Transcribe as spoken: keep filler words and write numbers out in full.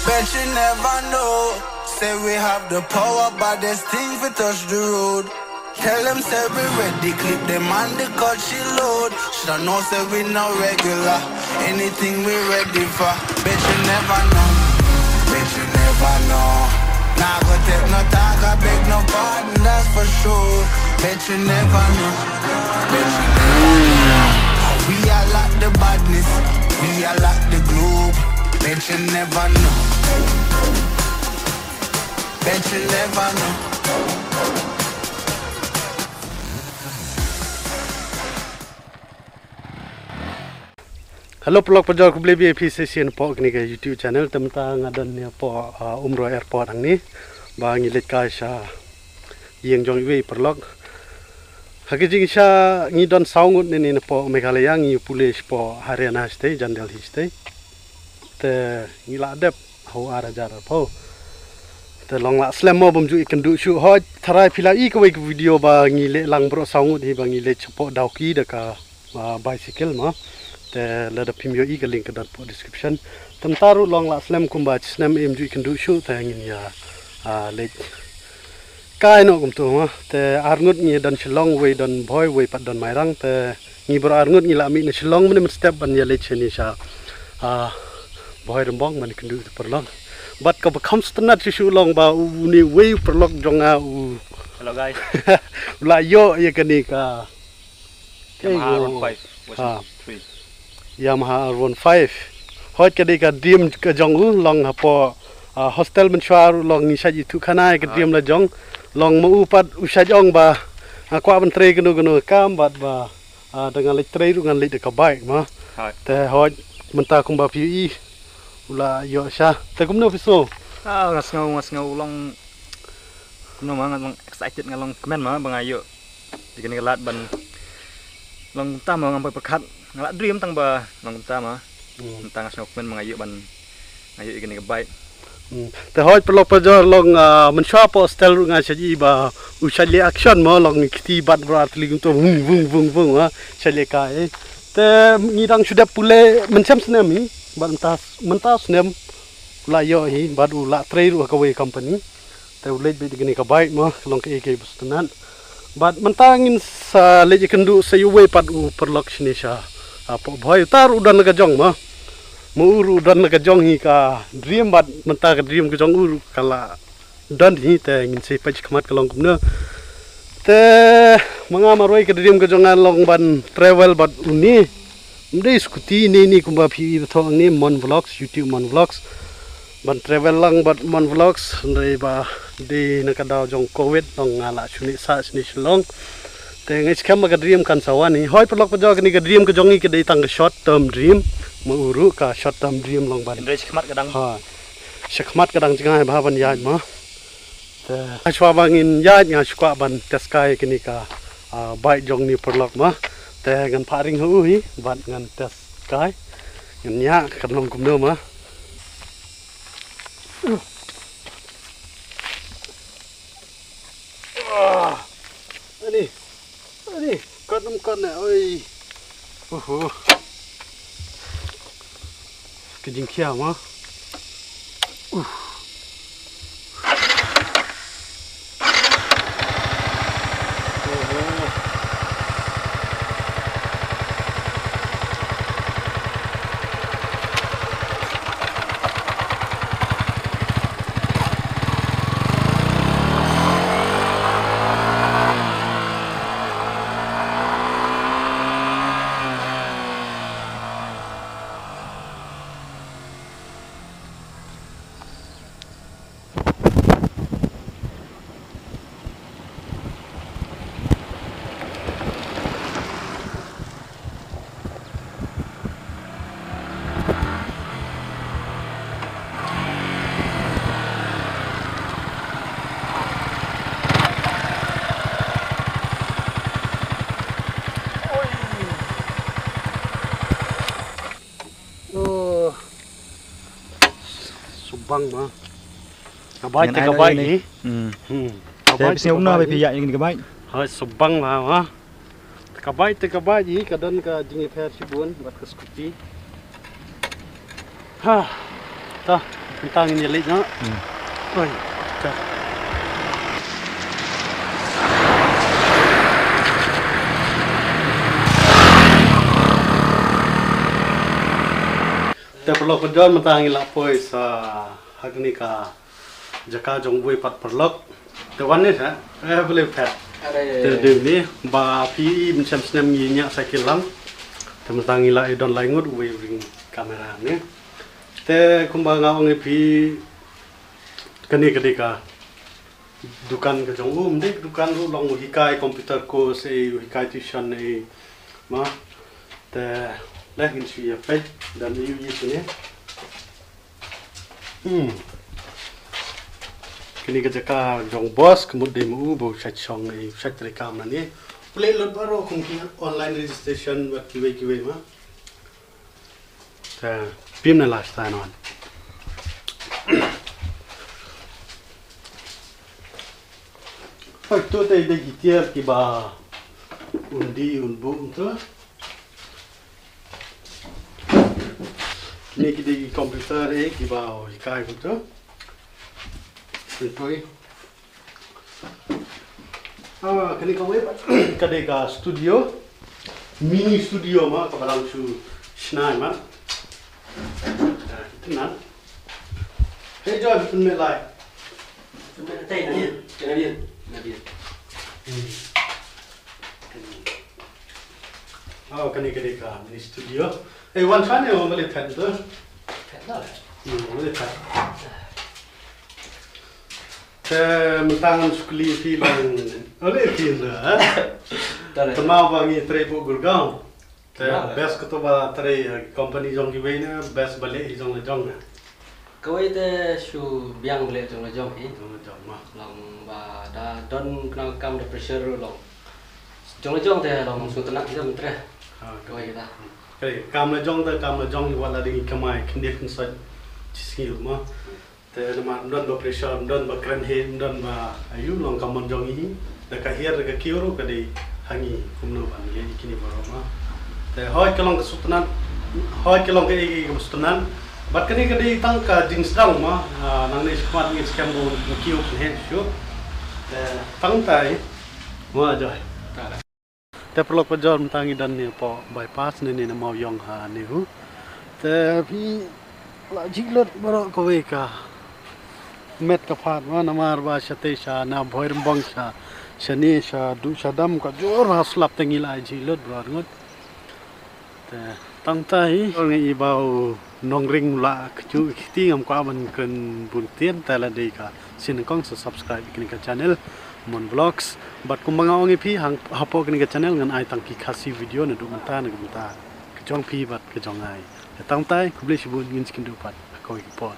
Bet you never know. Say we have the power, but there's thing we touch the road. Tell them say we ready, clip them and the cut she load. Shoulda know say we no regular. Anything we ready for. Bet you never know. Bet you never know. Nah go take no talk, I beg no pardon, that's for sure. Bet you never know. Bet you never know. We are like the badness. We are like the globe. Bet you never know. Bet you never know. Hello paralok parajor, khublei biang ïa phi sa shisien hapoh kane ka YouTube channel. Te mynta nga don hangne hapoh, ah, Umroi Airport hangne ba ngi leit kai sha ïing jong iwei i paralok. Ha ka jingshisha ngi don saw ngut ne ne napoh Meghalaya, ngi pule shapoh Haryana shatei, jan Delhi shatei. Te ngi la dep ha u ar hajar arphew. Te long la slem mo, bym ju ïakynduh shuh. Hooid, tharai phi la ïohi kawei ka video ba ngi leit lang baroh saw ngut hi ba ngi leit shapoh Dawki da ka, ah, bicycle mo. Te lada phim ïohi ka link ka don hapoh description. Te mynta ruh long la slem kumba shi snem ym ju ïakynduh shuh te ngin ïa, ah, leit kai noh kumto mo. Te ar ngut ngi don Shillong, wei don Bhoi, wei pat don Mairang. Te ngi baroh ar ngut ngi la mih na Shillong mynne mynstep ban ïa leit shane sha, ah, Bhoi Rymbong ban ïakynduh ïa u paralok. Bad kaba kham sngewtynnat shuh shuh long ba une uwei u paralok jong nga u, hello guys, u la ïoh ïa kane ka Yamaha R one five version three. Yamaha R one five. Hooid, ka dei ka dream ka jong u, long hapoh, ah, hostel mynshuwa ruh long ngi shait ïathuh khana ïa ka dream la jong. Long ma u pat u shait ong ba nga kwah ban trei kano kano ka kam bad ba, ah, da nga leit trei ruh ngan leit da ka bike mo. Hooid. Te hooid, mynta kumba phi ïohi u la ïoh sha. Te kumno phi sngew? Ah, nga sngew, nga sngew long kumno mo, nga long excited, nga long kmen mo ba nga ïoh ïa kane ka lad ban long kumta mo, ngam poi pyrkhat, nga la dream tang ba long kumta mo. Hmm. Mynta nga sngew kmen ba nga ïoh ban, nga ïoh ïa kane ka bike. Hmm. Te hooid paralok parajor, long, ah, mynshuwa hapoh hostel ruh nga shait ïohi ba u shait leh action mo, long kti bat baroh ar tylli kumto, vung vung vung vung, ah, shait leh kai. Te ngi dang shu dep pule mynshem snem hi bad mynta, mynta snem u la ïoh hi bad u la trei ruh ha kawei company. Te u leit beit da kane ka bike mo, ka long kaei kaei ba sngewtynnat. Bad mynta ngin sa leit ïakynduh sa ïa uwei pat u paralok shane sha, ah, hapoh Bhoi. Uta ruh u don la ka jong mo. Ma u ruh u don la ka jong hi ka dream bad mynta ka dream ka jong u ruh ka la don hi, te ngin sa peit shakhmat ka long kumno. Te ma nga marwei ka dream ka jong nga long ban travel bad une. Ym dei scooty ne ne kumba phi i ba thoh hangne Mon Vlogs, YouTube Mon Vlogs. Ban travel lang bad Mon Vlogs, hynrei ba dei na ka daw jong covid long nga la shu neh sah shane Shillong. Te nga ngeit skhem ba ka dream kan sa wan hi. Hooid paralok parajor, kane ka dream ka jong ngi ka dei tang ka short term dream. Ma u ruh ka short term dream long ban. Hynrei shakhmat ka dang. Ha. Shakhmat ka dang jngai bha ban ïaid mo. Te hashwa ba ngin ïaid nga shu kwah ban test kai kane ka, ah, bike jong une u paralok mo. Te ngan phah ring ha u hi bad ngan test kai. Ngan ïa kan long kumno mo. Ah, ani. Ani, kot nym kot ne, oi. Uhu. Ka jingkhia mo. Uh. Uhu. Oh. Subang ma. Ka bike te ka bike ni. Hmm. Hmm. Ka bike te ka bike ni. Ka bike. Hai, subang ma, ma. Ka bike te ka bike hi ka don ka jingïapher shibun bad ka scooty. Ha. Ta. Tang ngin ïa leit noh. Oi. Te paralok parajor, mynta ngi la poi sa ha kane ka jaka jong uwei pat paralok. Te wan ne sa, eh, balei phet. Te dei ne ba phi mynshem snem ngi ñiah sa ki lang. Te mynta ngi la ïa don lai ngut uwei u ring kamera ne. Te kumba nga ong ïa phi, kane ka dei ka dukan ka jong u, ym dei dukan ruh, long u hikai computer course, eh, u hikai tuition, eh, ma. Te leh ngin shu ïa peit, don ïa u ïa kine. Hmm. Kane ka jaka jong boss, ka mut dei ma u, ba u shait shong, eh, u shait treikam nangne. U leh lut baroh kum ki online registration, bad kiwei kiwei ma. Te, phim ne last time on. Hoi, to te dei ki tiar kiba un die un buh to. Kine ki dei ki computer, eh, kiba u hikai kumto. Hoi. Ah, kane kawei pat ka dei ka studio. Mini studio ma, kaba dang shu shna ma. Ah, kito na. Hei, Joy, pynmih light. Pynmih light, na bian. Na bian. Na bian. Hmm. Oh, kane ka dei ka mini studio. Eh, wan shane, wan balei phet to? Phet la. Hmm, balei phet. Te mynta ngan shu kylli phi lang. Ole phi na, ha? Te ma ba ngi trei bad Gurgaon. Te best kato ba trei, eh, company jong kiwei ne, best ba leh hi jong la jong ne. Kawei te shu biang ba leh jong la jong hi. Jong la jong ma. Long ba da don khnang kam da pressure ruh long. Jong la jong te long sngewtynnat hi jong mynta. Ha, kawei kita. Kawei, kam la jong te kam la jong hi wat la dei ngi kamai khyndiat khynsoit shi sngi ruh ma. Te namar ym don ba pressure, ym don ba kren hi, ym don ba aïu, long ka mon jong ngi hi. Da ka hiar da ka kiew ruh ka dei ha ngi kumno ban leh ïa kine baroh ma. Te hoi ka long ka sngewtynnat, hoi ka long kaei kaei kaba sngewtynnat. Bad kane ka dei tang ka jingsdang ma, ah, nangne shakhmat ngi skhem ba un kiew pynheh shuh. Te tang tai. Ma Joy. Te paralok parajor, mynta ngi don ne hapoh bypass ne, ne na Mawïong ha NEHU. Te phi la jhieh lut baroh kawei ka met ka phad ma, namar ba shatei sha na Bhoirymbong sha shane sha duh sha dam ka jur ha slap te ngi la jhieh lut baroh ngut. Te tang tai, ngi i ba u nongring u la kjut kti, ngam kwah ban kren bun ktien, te lada dei ka sien nyngkong sa subscribe kane ka channel Mon Vlogs. Bad kumba nga ong ïa phi, hang hapoh kane ka channel ngan ai tang ki Khasi video naduh mynta na ka bynta ka jong phi bad ka jong nga. Te tang tai, khublei shibun, ngin sa ïakynduh pat ha kawei ka por.